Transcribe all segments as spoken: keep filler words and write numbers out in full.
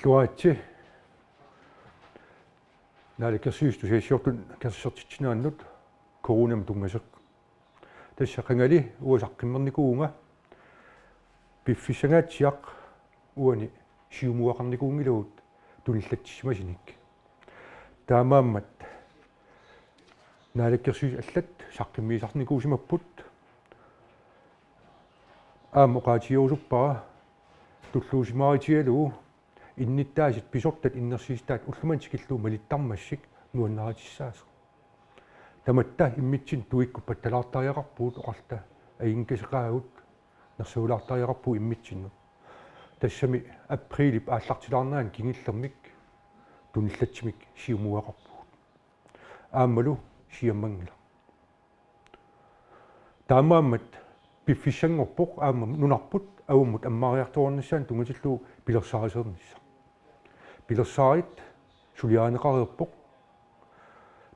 Illuaritsi. Naalakkersuisut tusagassiortut katersortitsineqartut coronamut tunngasoq. Tassa qangali uanga saqqummernikuuvunga piffissangaatsiaq uani siumukarnikuunngilagut tunillatsissimasunik. Taamaammat naalakkersuisut allat saqqummiisarnikuusimapput. Aamma oqaatigerusuppara tulluusimaarutigalugu innuttaasut pisortat innersuussutaat ullumimut tikillugu malittarmassuk nuannaritussaasoq. Tamatta immitsinnut tuikkut pattalaartariaqarpugut, oqarluta ajunngikkasoqaagut, nersuulaartariaqarpugut immitsinnut. Tassami apriilip aallartilaarnerani kingullermik tunillatsimik siumukarpugut. Aammalu siammanngilaq. Taamaammat piffissanngorpoq aamma nunarput avammut ammaariartorunissaanut tunngatillugu pilersaarisernissaq. Pilersaarit suliarineqareerpoq.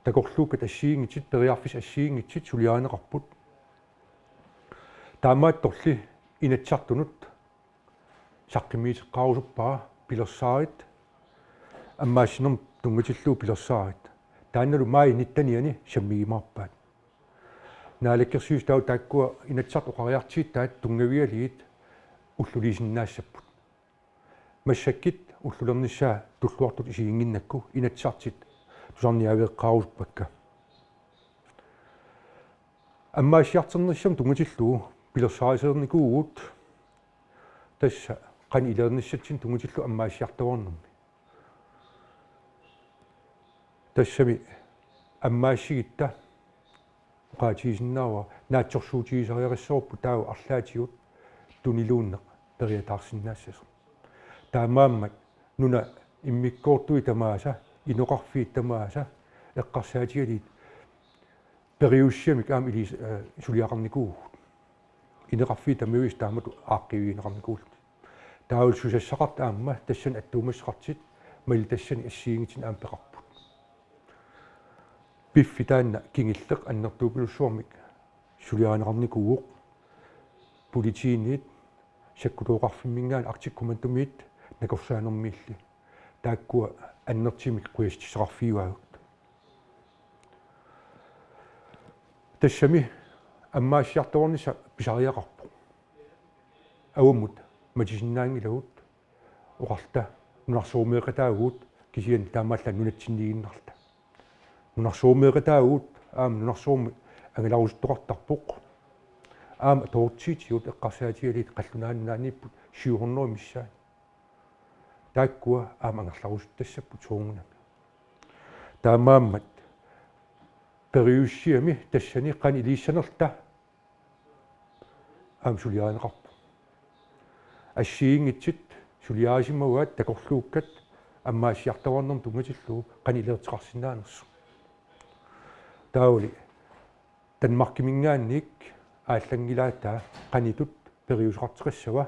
Takorluukkat assigiinngitsut, periarfissat assigiinngitsut suliarineqarput. Taamaattorli Inatsisartunut saqqummiuteqqaarusuppara pilersaarit, ammaassinermut tunngatillugu pilersaarit. Taannalu maajip nittenianni sammigiumaarpaat. Naalakkersuisut taava taakkua Inatsisartut oqariartuutaat tunngavigalugit ulluliisinnaassapput. Massakkut ullulernissaa tulluartutut isiginnginnakku Inatsisartut tusarniaaveeqqaarusuppakka. Ammaassiartornissamut tunngatillugu pilersaarisereernikuuvugut tassa qanoq iliornissatsinnik tunngatillugu ammaassiartuarnermi. Tassami ammaassigitta oqaatigisinnaavara naatsorsuutigisariaqassavarput taava arlaatigut tuniluunneq periataarsinnaassasoq. Taamaammat nunat immikkoortui tamaasa, inoqarfiit tamaasa, eqqarsaatigalugit periusiamik aamma iliis-, eh, suliaqarnikuuvugut. Inoqarfiit tamaaviisa taamatut aaqqiivigineqarnikuullutik. Taavalu susassaqartut aamma tassani attuumassuteqartut malittassani assigiinngitsunik aamma peqarput. Piffi taanna kingulleq annertuupilussuarmik suliarineqarnikuuvoq politiinit, sakkutooqarfimminngaanniit, Arctic Commandomiit nakorsaanermiilli. Taakkua annertuumik qujassuteqarfigivagut. Tassami ammaassiartuarnissaq pisariaqarpoq. Avammut matusinnaanngilagut, oqarluta nunarsuarmioqataavugut, kisianni taamaallaat nunatsinniiginnarluta. Nunarsuarmioqataavugut aamma nunarsuarmi angalarusuttoqartarpoq. Aamma toortiitigut eqqarsaatigalugit qallunaanut nunaanniipput syv hundrede missaanni. Taakkua aamma angerlarusuttassapput soorunami. Taamaammat periusiami tassani qanoq iliussanerluta aamma suliarineqarpoq. Assigiinngitsut suliarisimavaat takorluukkat ammaassiartuarnermut tunngatillugu qanoq iliortoqarsinnaanersoq. Taavali Danmarkiminngaanniit aallanngilaataa qanoq ittoq periuseqartoqassava?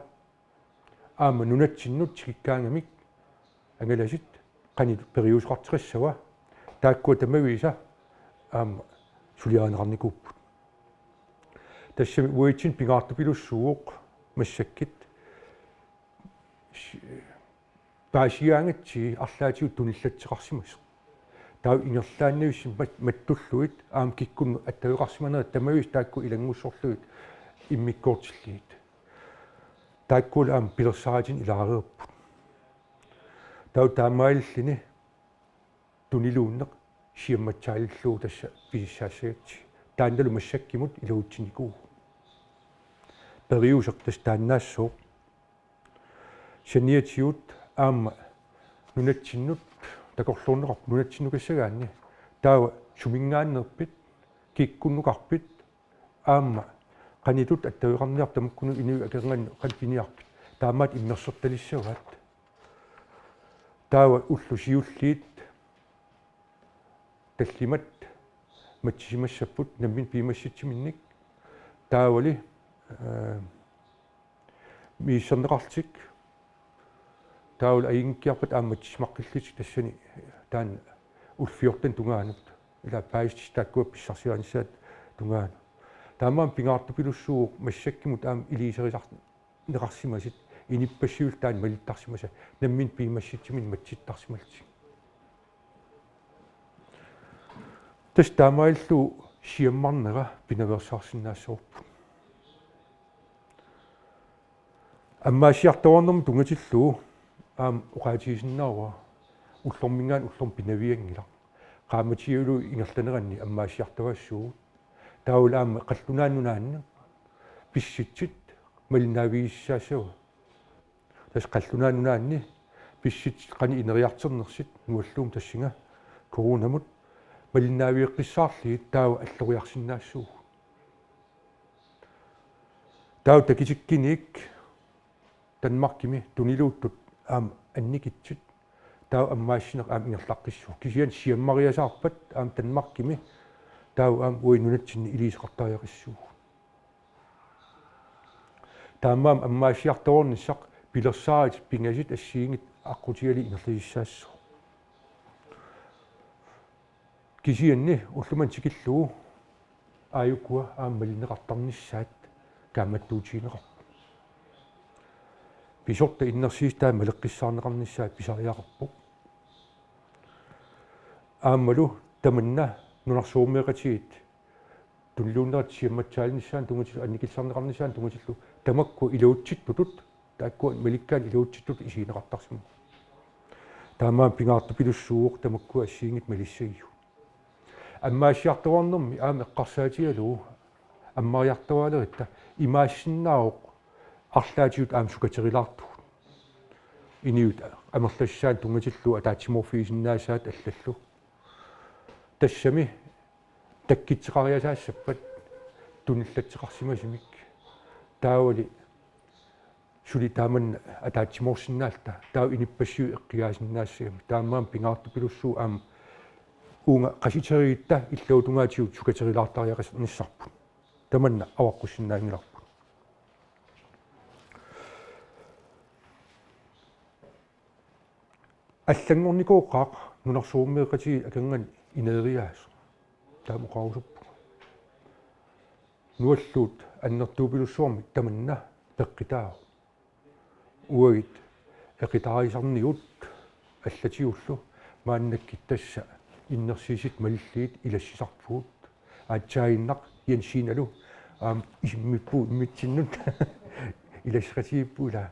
Aamma nunatsinnut tikikkaangamik angalasut qanoq ittoq periuseqartoqassava? Taakkua tamaviisa aamma suliarineqarnikuupput. Tassami uatsinnut pingaartupilussuuvoq massakkut paasigaangatsigit arlaatigut tunillatsisoqarsimasoq. Taava ingerlaannavissumik mat-, mattullugit aamma kikkunnut attaveqarsimanerat tamaviisa taakku ilanngussorlugit immikkoortillugit. Taakkualu aamma pilersaarutinik ilaareerput. Taava taamaalilluni tuniluunneq siammatsaalillugu tassa pisussaassagatsigit. Taannalu massakkumut iluatsinikuuvoq. Periuseq tassa taannaassooq. Saniatigut aamma nunatsinnut takorluuinnarpoq nunatsinnukassagaanni. Taava suminngaanneerpit, kikkunnukarpit, aamma qanoq ittoq attaveqarniarpit, tamakkununnga inuit akornanni qanoq piniarpit. Taamaattumik immersortalissavaat. Taava ullut siulliit tallimat matsisimassapput nammineq piumassutsiminnik. Taavali, eh, misissorneqarlutik. Taavalu ajunngikkiarpat aamma matsisimaqqillutik tassani taanna ullut fjorten tungaanut. Ila paasissutissat taakkua pissarsiarinissaat tungaanut. Taamaammat pingaartupilussuuvoq massakkumut aamma iliuuserisar- neqarsimasut Inuppassuillu taanna malittarsimasai, nammineq piumassutsiminnik matsittarsimallutik. Tassa taamaalillugu siammarnera pinaveersaarsinnaassavarput. Ammaassiartuaarnermut tunngatillugu aamma oqaatigisinnaavara ullorminngaanniit ullormut pinavianngilaq. Qaammatialu ingerlaneranni ammaassiartuaassuugut. Taavalu aamma Qallunaat Nunaanni pissutsit malinnaavigisassaassavagut. Tassa Qallunaat Nunaanni pissutsit qanoq ineriartornersut nualluum tassunga coronamut malinnaavigeqqissaarlugit taava alloriarsinnaassaagut. Taava takutikkunik Danmarkimi tuniluuttut aamma annikitsut taava ammaassineq aamma ingerlaqqissaaq. Kisianni siammariasaarpat aamma Danmarkimi taava aamma uagut nunatsinni iliuuseqartariaqassaagut. Taamaammat ammaassiartuaarnissaq pilersaarutit pingasut assigiinngitsut aqqutigalugit ingerlasussaassaaq. Kisianni ullumimut tikillugu aajukua aamma malinneqartarnissaat kaammattuutigineqarpoq. Pisortat innersuussutaat maleqqissaarneqarnissaat pisariaqarpoq. Aammalu tamanna nunarsuarmioqatigiit tuniluunnerat siammatsaalinnissaannut tunngatillugu annikillisarneqarnissaannut tunngatillugu tamakku iluatsittutut taakkua malikkaanni iluatsittutut isigineqartarsimapput. Taamaammat pingaartupilussuuvoq tamakku assigiinngitsut malissagigut. Ammaassiartuaarnermi aamma eqqarsaatigalugu ammariartuaalerutta imaassinnaavoq arlaatigut aamma sukaterulaartugut. Inuit amerlassusaannut tunngatillugu ataatsimoorfigisinnaasaat allallu. Tassami takkuttoqariasaassappat tunillatsiarsimasumik. Taavali suli taamanna ataatsimoorsinnaalluta taava inuppassuit eqqugaasinnaassagamik. Taamaammat pingaartupilussuuvoq aamma uunga qasuteriitta illuatungaatigut sukaterulaartariaqarnissarput. Tamanna avaqqussinnaanngilarput. Allanngornikooqaaq nunarsuarmioqatigiit akornanni ineriaaseq. Taama oqarusuppunga. Nualluut annertuupilussuarmik tamanna peqqutaavoq. Uagut eqitaarisarnigut allatigullu maannakkut tassa innersuussutut malillugit ilassisarpugut. Aatsaaginnaq Jensinalu aamma isimmippugut immitsinnut ilassaqatigiippugut ilaa.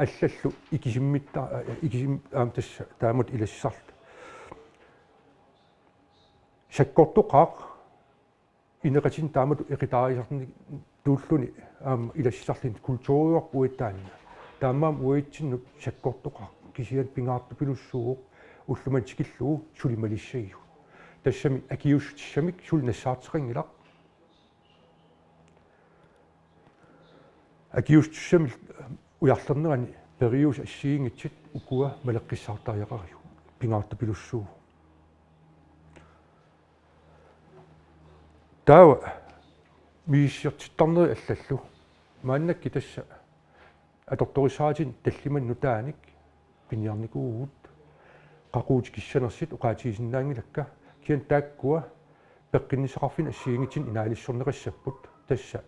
Allallu ikisimmitta-, ikisim-, aamma tassa taamatut ilassisarluta. Sakkortoqaaq ineqatinni taamatut eqitaarisarnittuulluni aamma ilassisarluni kulturiuarput uattaanna. Taamaammat uatsinnut sakkortoqaaq kisianni pingaartupilussuuvoq ullumimut tikillugu suli malissagigut. Tassami akiuussutissamik suli nassaarteqanngilaq. Akiuussutissamik ujarlernerani periuseq assigiinngitsoq ukua maleqqissaartariaqarigut pingaartupilussuuvoq. Taava misissortittarnerit allallu. Maannakkut tassa atortorissaarutit tallimanik nutaanik piniarnikuuvugut. Qaqugu tikissanersut oqaatigisinnaanngilakka. Kisianni taakkua peqqinnissaqarfinni assigiinngitsunik inaalissorneqassapput. Tassa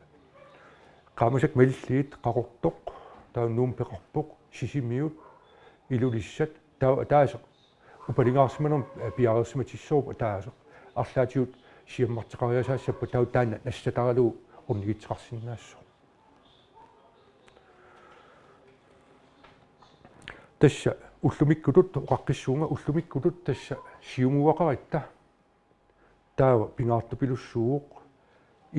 qaammatikka malillugit Qaqortoq, taava Nuummi peqarpoq, Sisimiut, Ilulissat, taava ataaseq upalugaarsimanermut piareersimatissavarput ataaseq. Arlaatigut siammarteqariasaassappat taava taanna nassataralugu ornigitseqarsinnaassaaq. Tassa ullumikkutut oqaqqissuunga ullumikkutut tassa siumuaqaratta. Taava pingaartupilussuuvoq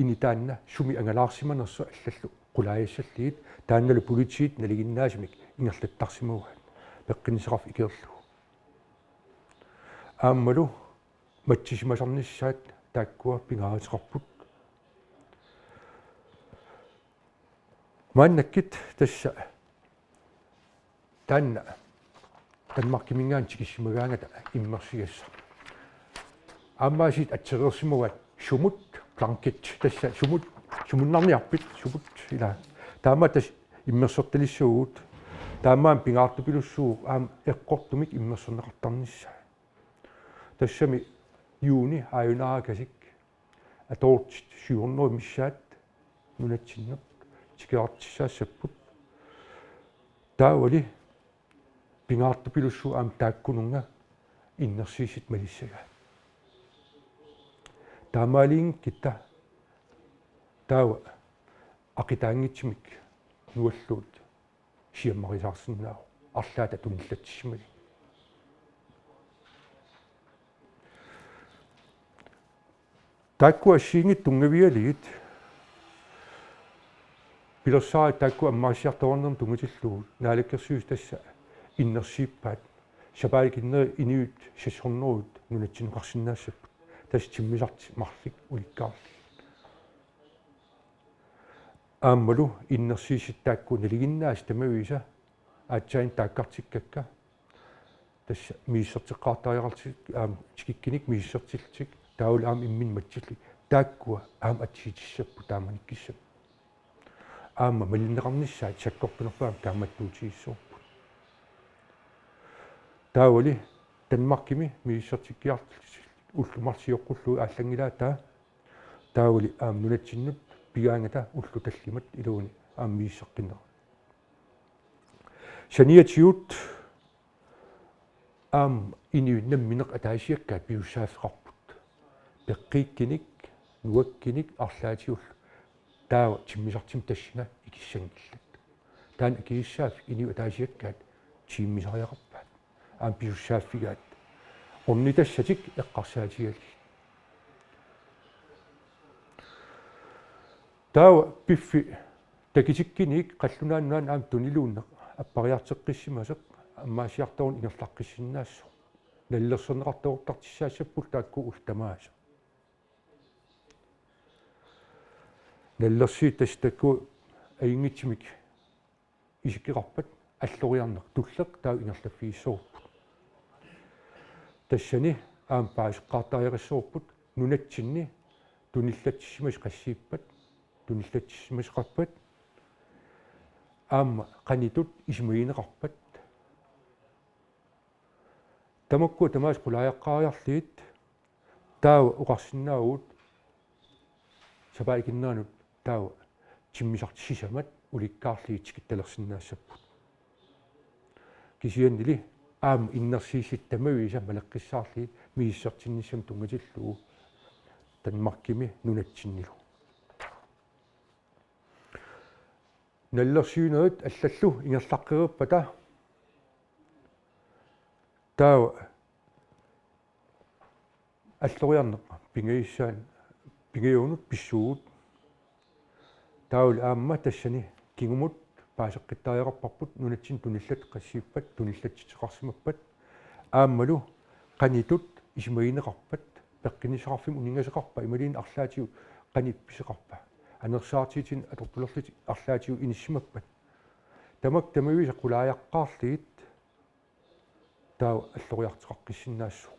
inuit taanna sumi angalaarsimanersoq allallu qulaajassallugit taannalu politiit nalinginnaasumik ingerlattarsimavaat peqqinnissaqarfik ikiorlugu. Aammalu matsisimasarnissaat taakkua pingaaruteqarput. Maannakkut tassa taanna Danmarkiminngaanniit tikissimagaangata immersugassaq. Aammaasiit atsereersimavaat sumut blanket tassa sumut sumunnarniarpit sumut ilaa. Taama tassa immersortalissavagut taamaammat pingaartupilussuuvoq aamma eqqortumik immersorneqartarnissaa. Tassami juuni aajunaarakasik atoortit syv hundrede missaat nunatsinnut tikeqartussaassapput. Taavali pingaartupilussuuvoq aamma taakkununnga innersiissutit malissagaat. Taamaaliinngikkutta taava aqitaanngitsumik nualluut siammarisaarsinnaavoq arlaata tunillatsissimagunik. Taakku assigiinngitsut tunngavigalugit pilersaarutit taakku ammaassiartoqarnermut tunngatillugu Naalakkersuisut tassa innersiippaat, sapaatip akunneri inuit seks hundrede nunatsinnut oqarsinnaassapput. Tassa timmisartut marluk ulikkaarlugit. Aammalu innersiissutit taakku nalinginnaasut tamaviisa aatsaat taakkartikkakka. Tassa misissorteqqaartariaqartut aamma tikikkunik misissortillutik, taavalu aamma imminnut matsullutik, taakkua aamma atsiutissapput taamanikkut. Aamma malinneqarnissaat sakkortunerpaamik kaammattuutigissavarput. Taavali Danmarkimi misissortikkiartut ullut marluk sioqqullugu aallanngilaataa. Taavali aamma nunatsinnut pigaangata ullut tallimat iluani aamma misissoqqinnerat. Saniatigut aamma inuit nammineq ataasiakkaat pisussaaffeqarput. Peqqiikkunik, nuakkunik arlaatigullu. Taava timmisartumik tassunga ikissanngillat. Taanna akisussaaffik inuit ataasiakkaat timmisariaqarpaat. Aamma pisussaaffigaat. Ornitassatik eqqarsaatigalugit. Taava piffissap takutikkunik qallunaat nunaannut aamma tuniluunneq appariartoqqissimasoq ammaassiartorneq ingerlaqqissinnaassaaq. Nalilersorneqartoortartussaassapput taakku ullut tamaasa. Nalilersuutit tassa taakku ajunngitsumik isikkoqarpat alloriarneq tulleq taava ingerlaffigissavarput. Tassani aamma paaseqqaartariaqassavarput nunatsinni tunillatsissimasut qassiippat, tunillatsissimasut qappat, aamma qanoq isumagineqarpat. Tamakkua tamaasa qulaajaqqaariarlugit taava oqarsinnaavugut sapaatip akunnerinut taava timmisartut sisamat ulikkaarlugit tikittalersinnaassapput. Kisiannili aamma innersiissutit tamaviisa maleqqissaarlugit misissortinnissamut tunngatillugu Danmarkimi nunatsinnilu. Nalilersuinerit allallu ingerlaqqereerpata taava alloriarneq pingajussaanut, pingajuanut pissuugut. Taavalu aamma tassani kingumut paaseqqittariaqarparput nunatsinni tunillat qassiippat, tunillatsitseqarsimappat. Aammalu qanoq isumagineqarpat, peqqinnissaqarfimmut uninngasoqarpa, imaluunniit arlaatigut qanoq ippisoqarpa. Anersaartitsineq atortulerlutik arlaatigut inissimappat. Tamakku tamaviisa qulaajaqqaarlugit taava alloriartoqaqqissinnaassaaq.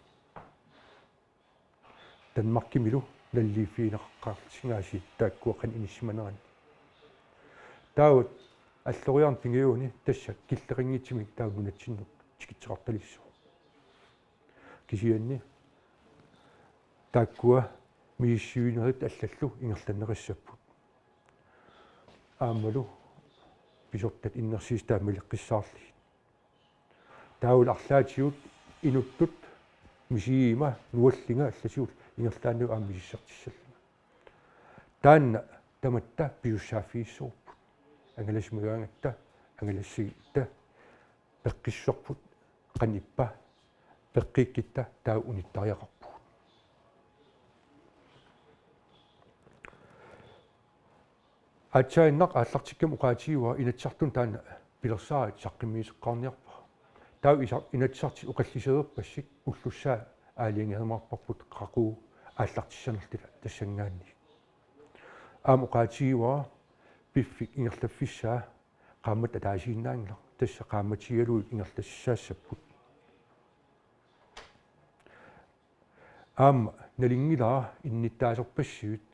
Danmarkimilu naliliiffigineqaqqaarlutik aasiit taakkua qanoq inissimaneranni. Taava alloriarneq pingajuani tassa killeqanngitsumik taava nunatsinnut tikitseqartalissaaq. Kisianni taakkua misissuinerit allallu ingerlanneqassapput. Aammalu pisortat innersiissutit taama maleqqissaarlugit. Taavalu arlaatigut inuttut misigiguma nuallunga allatigullu ingerlaannaq aamma misissortissallunga. Taanna tamatta pisussaaffigissavarput. Angalasimagaangatta, angalassutigutta, peqqissuserput qanoq ippa, peqqiikkutta taava unittariaqarpugut. Aatsaannaq aallartikkama oqaatigivara Inatsisartuni taanna pilersaarutit saqqummiuteqqaarniarpara. Taava isa-, Inatsisartut oqallisereerpassuit ullussaa aalajangerumaarparput qaqugu aallartissanerluta tassanngaanniit. Aamma oqaatigivara piffik ingerlaffissaa qaammatit ataasiinnaanngilaq, tassa qaammatigalugit ingerlassaassapput. Aamma nalunngilara innuttaasorpassuit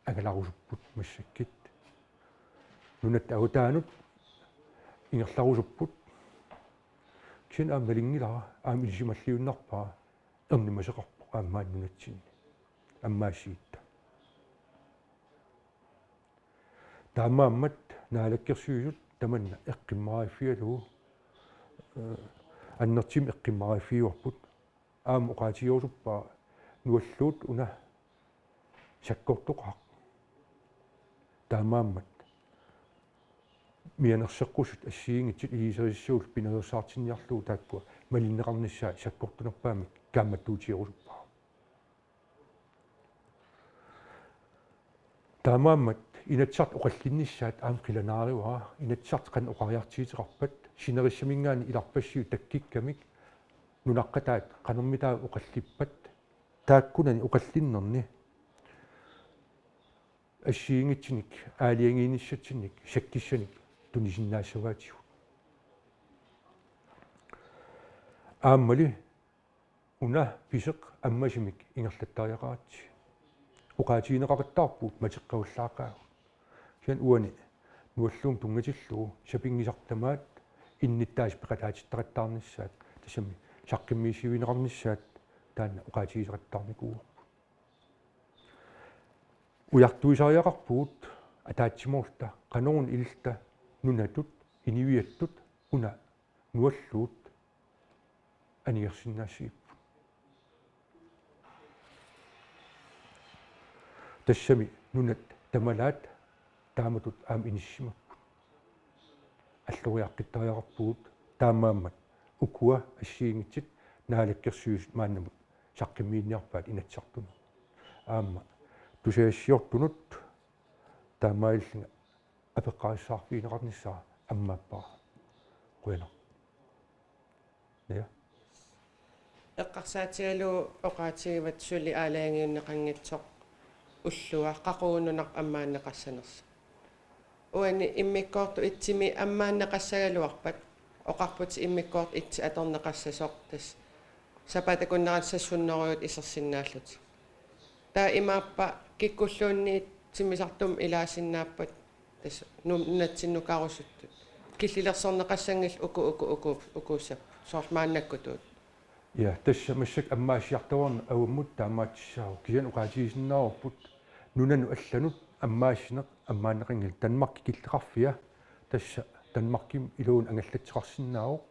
angalarusupput massakkut. Nunatta avataanut ingerlarusupput. Kisianni aamma nalunngilara aamma ilisimalliuinnarpara ernumasoqarpoq aamma nunatsinni. Ammaassigatta. Taamaammat Naalakkersuisut tamanna eqqumaffigalugu, eh, annertuumik eqqumaffigaluarput. Aamma oqaatigerusuppara Nualluut una sakkortoqaaq. Taamaammat mianersoqqusut assigiinngitsut iliuuserisassuullu pinersaatinniarlugu taakkua malinneqarnissaat sakkortunerpaamik kaammattuutigerusuppara. Taamaammat Inatsisartut oqallinnissaat aamma qilanaarivara, Inatsisartut qanoq oqariartuuteqarpat, sinerissaminngaanniit ilarpassui takkukkamik, nunaqqataat qanormitaava oqallippat, taakkunani oqallinnerni assigiinngitsunik, aalajangiinissatsinnik, sakkussanik tunisinnaassavaatigut. Aammali una pisoq ammasumik ingerlattariaqaratsi. Oqaatigineqaqattaarpugut mateqqavallaaqaagut. Kisianni uani Nualluumut tunngatillugu sapinngisartut tamaat innuttaasut peqataatittaqattaarnissaat, tassami saqqummiussivigineqarnissaat taanna oqaatigineqattaarnikuuarput. Ujartuisariaqarpugut ataatsimoorluta, qanoruna ililluta nunatut, inuiattut, una Nualluut aningersinnaassagipput. Tassami nunat tamalaat taamatut aamma inissisimapput. Alloriaqqittariaqarpugut, taamaammat ukua assigiinngitsut Naalakkersuisut maannamut saqqummiunniarpaat Inatsisartunut. Aamma tusagassiortunut taamaalillunga apeqqarissaarfigineqarnissaa ammaappara. Qujanaq. Ja. Eqqarsaatigalugu oqaatigivat suli aalajangiunneqanngitsoq ullua qaqugu nunarput ammaanneqassanersoq. Uani immikkoortut itsimi ammaanneqassagaluarpat oqarputit immikkoortoq ittoq atorneqassasoq, tassa sapaatip akunnerani seks hundrede isersinnaallutik. Taava imaappa kikkulluunniit timmisartumik ilaasinnaappat, tassa nu-, nunatsinnukarusuttut. Killilersorneqassanngillat uku, uku, uku, ukuussap. Soorlu maannakkutut. Ja, tassa massakkut ammaassiartuaarneq avammut taamaattussaavoq. Kisianni oqaatigisinnaavarput nunanut allanut ammaassineq ammaanneqanngilaq. Danmarkip killeqarfia, tassa Danmarkimi iluani angallateqarsinnaavoq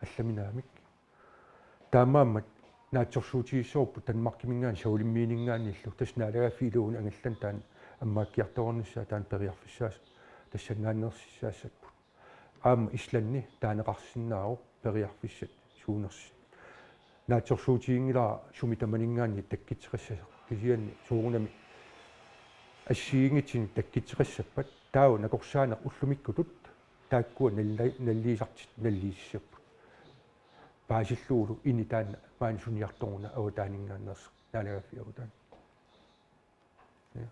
allaminaamik. Taamaammat naatsorsuutigissavarput Danmarkiminngaanniit Savalimmiuninngaanniillu, tassa naalagaaffiup iluani angallanneq taanna ammaakkiartuaarnissaa taanna periarfissaas-, tassanngaanneersissaassapput. Aamma Islandi taaneqarsinnaavoq periarfissat suunersut. Naatsorsuutiginngilara sumi tamaninngaanniit takkuttoqassasoq, kisianni soorunami assigiinngitsunik takkuttoqassappat taava nakorsaaneq ullumikkutut taakkua nalli-, nalliuttartut nalliussissapput. Paasillugulu ini taanna maani suniartoruna avataaninngaanneersoq, naalagaaffiup avataani. Ja.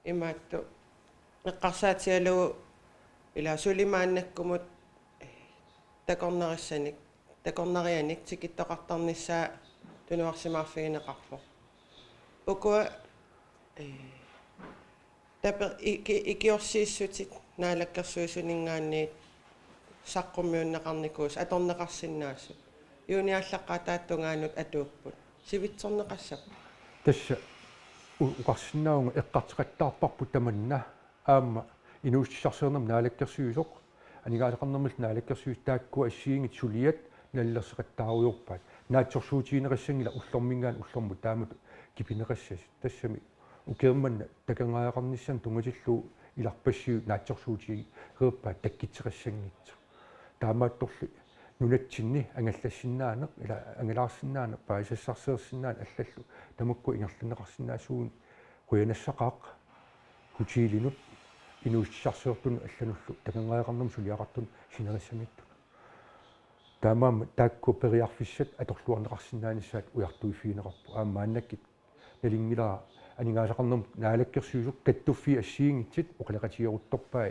Imaattoq eqqarsaatigalugu ila suli maannakkumut, eh, takornarissaanik, takornarianik tikittoqartarnissaa tunuarsimaarfigineqarpoq. Ukua, eh, tape-, iki-, ikiorsiissutit Naalakkersuisuninngaanniit saqqummiunneqarnikuusut atorneqarsinnaasut. Juuni aallaqqaataata tungaanut atuupput. Sivitsorneqassapput. Tassa u-, oqarsinnaavunga eqqartoqattaarparput tamanna aamma inuussutissarsiornermut naalakkersuisoq, aningaasaqarnermullu naalakkersuisoq, taakkua assigiinngitsut suliat nalilersoqattaarujoorpaat. Naatsorsuutigineqassanngilaq ullorminngaanniit ullormut taamatut kipineqassasut. Tassami ukioq manna takornariaqarnissamut tunngatillugu ilarpassui naatsorsuutigereerpaat takkuttoqassanngitsoq. Taamaattorli nunatsinni angallassinnaaneq, ila angalaarsinnaaneq, paasisassarsiorsinnaaneq allallu tamakku ingerlanneqarsinnaasuuguni qujanassaqaaq hotelinut, inuussutissarsiortunut allanullu takornariaqarnermut suliaqartunut sinerissamiittunut. Taamaammat taakku periarfissat atorluarneqarsinnaanissaat ujartuiffigineqarpoq. Aamma maannakkut nalunngilara aningaasaqarnermut naalakkersuisoq, kattuffiit assigiinngitsut oqaloqatigeruttorpai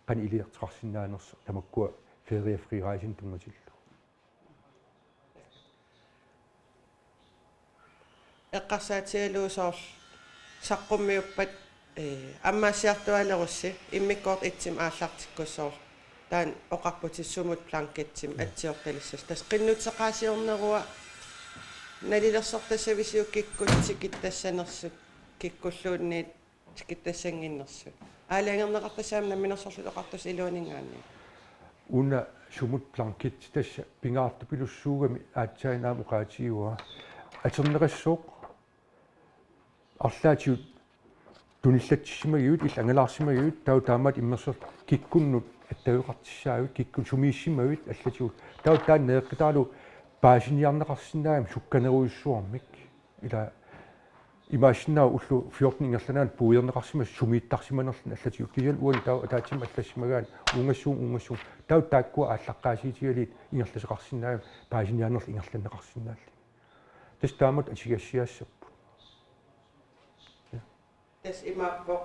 qanoq iliortoqarsinnaanersoq, tamakkua Ferie Frirejseni tunngatillugu. Eqqarsaatigalugu soorlu saqqummiuppat, eh, ammaassiartuaalerussi immikkoortoq itsimi aallartikkussi soorlu taanna oqarputit sumut blanketsimik atsioqqilissasoq. Tassa qinnuteqaasiornerua nalilersortassavisiuk kikkut tikittassanersut, kikkulluunniit tikittassanginnersut. Aalajangerneqartassaammat namminersorlutik oqartussat iluaninngaanniit. Una sumut blanketti tassa pingaartupilussuugami aatsaannguaq oqaatigaa. Atorneqassaaq arlaatigut tunillatsissimagigut, illit angalaarsimagigut, taava taamaat immersortut kikkunnut attaveqartussaavit, kikkunnut sumiissimavit allatigut. Taava taanna neeqqitalu paasiniarneqarsinnaammat sukkanerujussuarmik. Ila imaassinnaavoq ullut fjorten ingerlaneranni puiorneqarsimasoq sumiittarsimanerluni allatigut. Kisianni uani taava ataatsimut allassimagaanni uungassuunga, uungassuunga. Taava taakkua aallaqqaasiitigalugit ingerlasoqarsinnaammat paasiniarnerlu ingerlanneqarsinnaalluni. Tassa taamatut atugassiaassapput. Tassa imaappoq,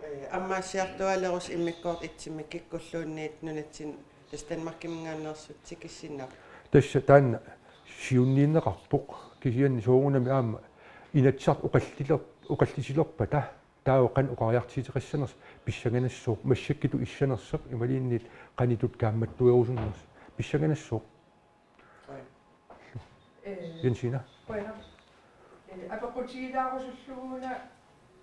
eh, ammaassiartuaalerusut immikkoortut ittumik kikkulluunniit nunatsinni tassa Danmarkiminngaanneersut tikissinnaapput. Tassa taanna siunniunneqarpoq, kisianni soorunami aamma Inatsisartut oqalliler-, oqallisilerpata taava qanoq oqariartuuteqassanersoq pissanganassaaq, massakkutut issanersoq imaluunniit qanoq kaammattuerusunnersoq pissanganassaaq. Ee, Jensina. Qujanaq. Ee, apeqqutigilaarusullugu una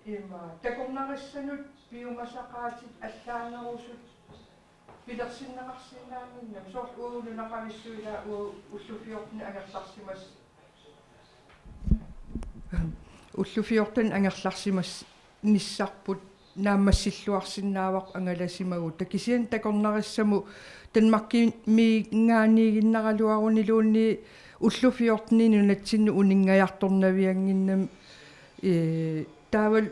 ima takornarissanut piumasaqaatit allaanerusut pilersinneqarsinnaannginnami, soorlu uagut nunaqavissuit ila uagut ullut fjorten angerlarsimas-, ullut fjorten angerlarsimas-, nissarput naammassilluarsinnaavarput angalasimagunik. Kisianni takornarissamut Danmarkiminngaanniiginnaraluaruniluunniit ullut fjorten nunatsinnut uninngajartornaviannginnami, ee, taavalu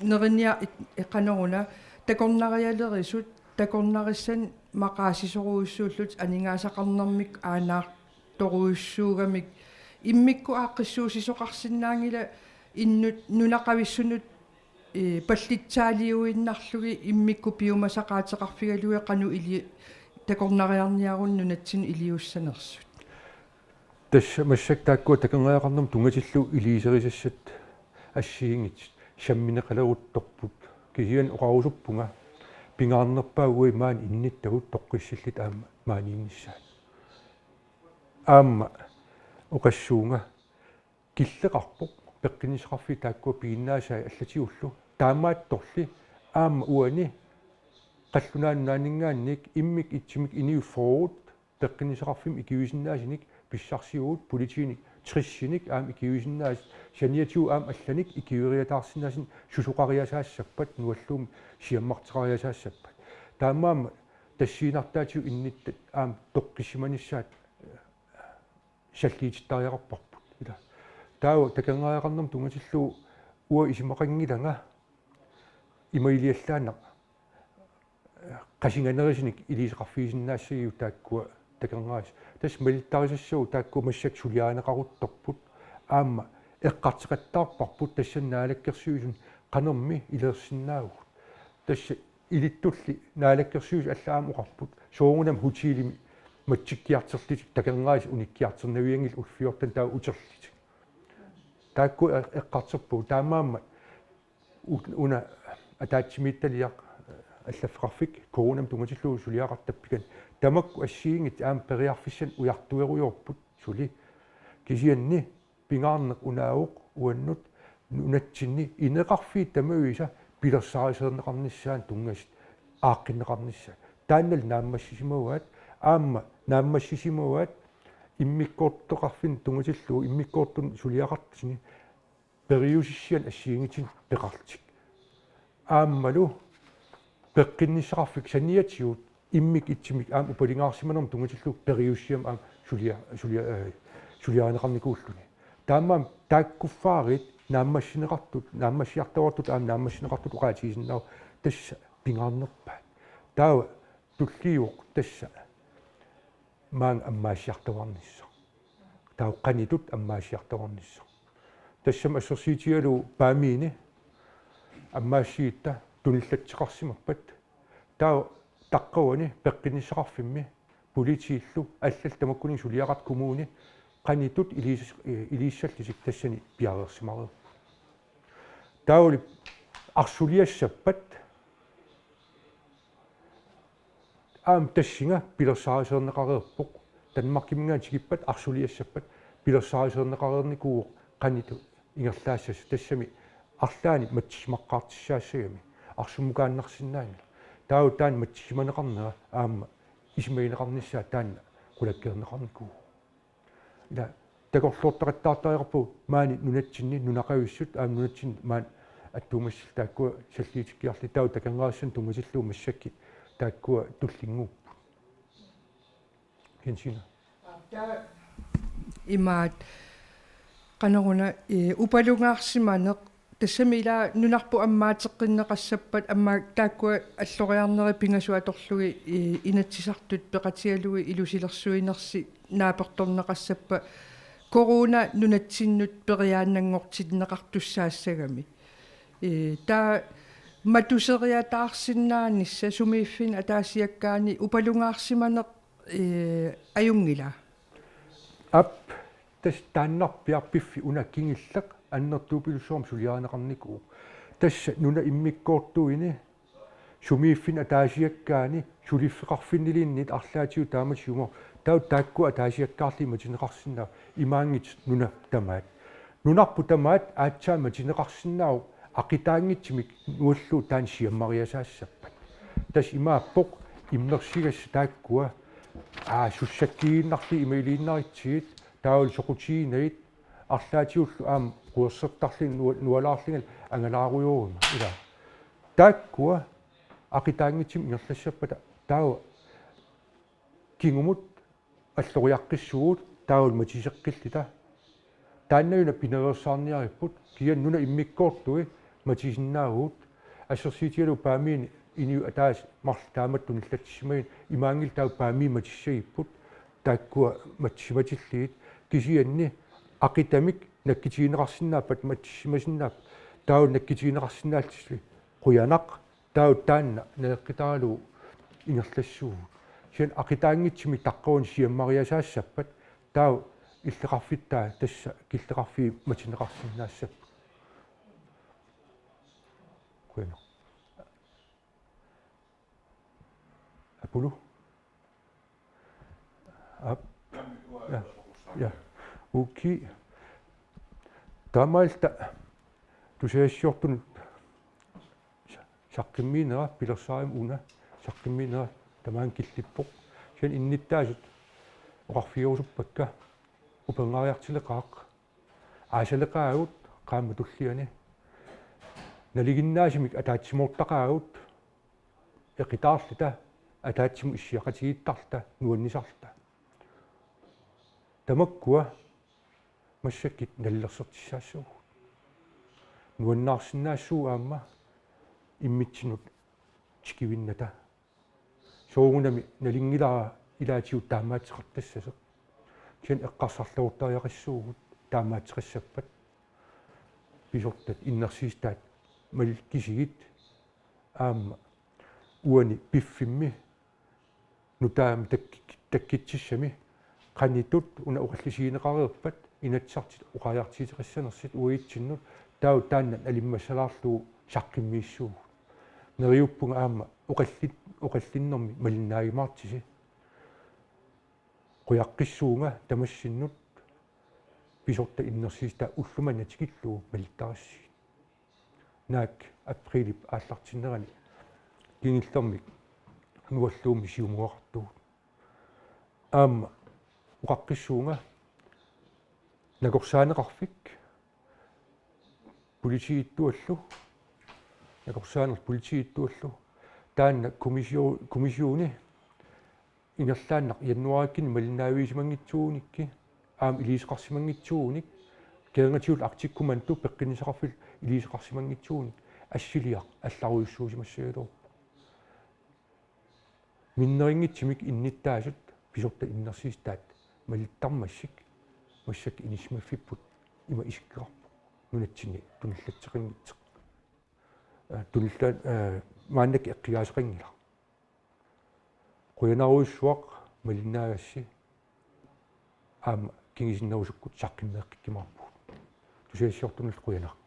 nerinia-, eqaneruna takornarialerisut takornarissanik maqaasisorujussuullutik aningaasaqarnermik aanaar- torujussuugamik immikkut aaqqissuussisoqarsinnaanngilaq innut nunaqavissunut, ee, pallitsaaliuinnarlugit immikkut piumasaqaateqarfigalugit qanoq ili-, takornariarniaruni nunatsinnut iliussanersut. Tassa massakkut taakkua takornariaqarnermut tunngatillugu iliuuserisassat assigiinngitsut sammineqaleruttorput. Kisianni oqarusuppunga pingaarnerpaaq uagut maani innuttagut toqqissilluta aamma maaniinnissaat. Aamma oqassuunga killeqarpoq peqqinnissaqarfiit taakkua piginnaasai allatigullu. Taamaattorli aamma uani qallunaat nunaanninngaanniit immikkut ittumik inuit fyrret peqqinnissaqarfimmik ikiuisinnaasunik pissarsivugut, politiinit tresinik aamma ikiuisinnaasut, saniatigut aamma allanik ikiueriataarsinnaasunik susoqariasaassappat, nualluum siammarteqariasaassappat. Taamaammat tassiinnartaatigut innuttat aamma toqqissimanissaat salliutittariaqarparput. Ila. Taava takornariaqarnermut tunngatillugu uanga isumaqanngilanga ima iliallaannaq qasinganerisinik iliuuseqarfigisinnaassagigut taakkua takornariat. Tassa malittarisassavut taakkua massakkut suliarineqaruttorput. Aamma eqqartoqattaarparput tassani naalakkersuisuni qanormi ileersinnaavugut. Tassa ilittulli naalakkersuisut allat aamma oqarput. Soorunami hotelimi matsikkiartorlutik takornariat unikkiartornavianngillat ullut fjorten taava uterlutik. Taakku e-, eqqartorpagut taamaammat u-, una ataatsimiititaliaq, eh, allaffeqarfik coronamut tunngatillugu suliaqartoq tappikani. Tamakku assigiinngitsut aamma periarfissanik ujartuerujoorput suli. Kisianni pingaarneq unaavoq uannut nunatsinni ineqarfiit tamavisa pilersaarusiorneqarnissaannut tunngasut aaqqinneqarnissaat. Taannali naammassisimavaat, aamma naammassisimavaat immikkoortoqarfinnut tunngatillugu immikkoortunut suliaqartutini periusissianik assigiinngitsunik peqarlutik. Aammalu peqqinnissaqarfik saniatigut immikkut ittumik aamma upalingaarsimanermut tunngatillugu periusissiamik aamma sulia-, sulia-, eh, suliarineqarnikuulluni. Taamaammat taakkuffaarit naammassineqartut, naammassiartuaartut aamma naammassineqartut oqaatigisinnaavoq tassa pingaarnerpaat. Taava tulliuvoq tassa maanga ammaassiartuaarnissaq. Taava qanoq ammaassiartuaarnissaq. Tassami assersuutigalugu Paamiuni ammaassigutta tunillatsisoqarsimappat. Taava taqqavani peqqinnissaqarfimmi politiillu allallu tamakkuninnga suliaqartut kommuni qanoq iliuus-, iliussallutik tassani piareersimareerput. Taavali arsuliassappat aamma tassunga pilersaarusiorneqareerpoq. Danmarkiminngaanniit tikippat arsuliassappat pilersaarusiorneqareernikuuvoq qanoq ingerlaassasoq, tassami arlaannik matsisimaqqaartussaassagami arsummukaannarsinnaanngilaq. Taava taanna matsisimaneqarnera aamma isumagineqarnissaa taanna qulakkeerneqarnikuuvoq. Ila takorloortaqattaartariaqarpugut maani nunatsinni nunaqavissut aamma nunatsinni maani attuumassallu taakkua salliutikkiarlutik taava takangaassan tunngatillugu massakkut taakkua tullinnguupput. Jensina. Imaat qanoruna, eh, upalungaarsimaneq tassami ila nunarput ammaateqqinneqassappat aamma taakkua alloriarnerit pingasut atorlugit, eh, Inatsisartut peqatigalugit ilusilersuinersi naapertorneqassappat corona nunatsinnut periaannanngortinneqartussaassagami. Eh, taava matuseriataarsinnaanissaq sumiiffinni ataasiakkaani upalungaarsimaneq, eh, ajunngila? Aap, tassa taannarpiaq piffissaq una kingulleq annertupilussuarmik suliarineqarnikuuvoq. Tassa nunap immikkoortuini sumiiffinni ataasiakkaani suliffeqarfinnilinnit arlaatigut taama siumut taava taakkua ataasiakkaarlugit matuneqarsinnaavoq imaanngitsoq nunap tamaat. Nunarput tamaat aatsaat matuneqarsinnaavoq aqitaanngitsumik nuallugu taanna siammariasaassappat. Tassa imaappoq immersugassat taakkua, aa, sussakkiinnarlugit ima iliinnaritsigit taavalu soqutiginagit arlaatigullu aamma quersertarlugit nua-, nualaarlugit angalaarujooruma ila. Taakkua aqitaanngitsumik ingerlassappata taava kingumut alloriaqqissuugut taavalu matuseqqilluta. Taanna una pinereersaarniaripput kisianni nunap immikkoortui matusinnaavugut. Assersuutigalugu Paamiuni inuit ataaseq marluk taamatut tunullatsissimagineq imaanngilaq taava Paamiut matussagipput taakkua matusimatillugit kisianni aqitamik nakkutigineqarsinnaappat matusimasinnaappat taava nakkutigineqarsinnaallutillu qujanaq. Taava taanna naleqqutaralugu ingerlassuugut. Kisianni aqitaanngitsumik taqqavani siammariasaassappat taava illoqarfittaa tassa killeqarfiit matuneqarsinnaassapput. Qujanaq. Apulu. Aap. Ja. Ja. Okay. Taamaalilluta tusagassiortunut sa-, saqqummiinera pilersaarummik una saqqummiinera tamaanga killippoq. Kisianni innuttaasut oqarfigerusuppakka: Upernaariartuleqaaq. Aasaleqaagut qaammat tulliani. Nalinginnaasumik ataatsimoortaqaagut eqitaarluta ataatsimut issiaqatigiittarluta nuannisarluta. Tamakkua massakkut nalilersortissaassaagut. Nuannaarsinnaassuugut aamma immitsinnut tikivinnata. Soorunami nalunngilara ilaatigut taamaattoqartassasoq. Kisianni eqqarsarluartariaqassuugut taamaattoqassappat. Pisortat innersuussutaat malikkisugut aamma uani piffimmi nutaamik takkut-, takkuttussami qanoq ittut una oqallisigineqareerpat Inatsisartut oqariartuuteqassanersut uagutsinnut taava taanna nalimmassalaarlugu saqqummiissuugut. Neriuppunga aamma oqallit-, oqallinnermi malinnaajumaartusi. Qujaqqissuunga tamassinnut pisortat innersuussutaat ullumimut tikillugu malittarassigit. Naak aprilip aallartinnerani kingullermik Nualluummi siumugaqartugut. Aamma oqaqqissuunga nakorsaaneqarfik politiittuallu, nakorsaaneq politiittuallu, taanna komissio-, kommissioni ingerlaannaq januaarikkunni malinnaavigisimanngitsigu, aamma iliuuseqarsimanngitsuunik, Kerinngatillu Arctic Commando peqqinnissaqarfillu iliuuseqarsimanngitsuunik, assiliaq allarujussuusimassagaluarpoq. Minnerunngitsumik innuttaasut pisortat innersuussutaat malittarmassuk massakkut inissisimaffipput ima isikkoqarpoq nunatsinni tunullateqanngitsoq. Aa, tunullaan, aa, maannakkut eqqugaasoqanngilaq. Qujanarujussuaq malinnaagassi aamma kingusinnerusukkut saqqummeqqikkumaarpugut. Tusagassiortunullu qujanaq.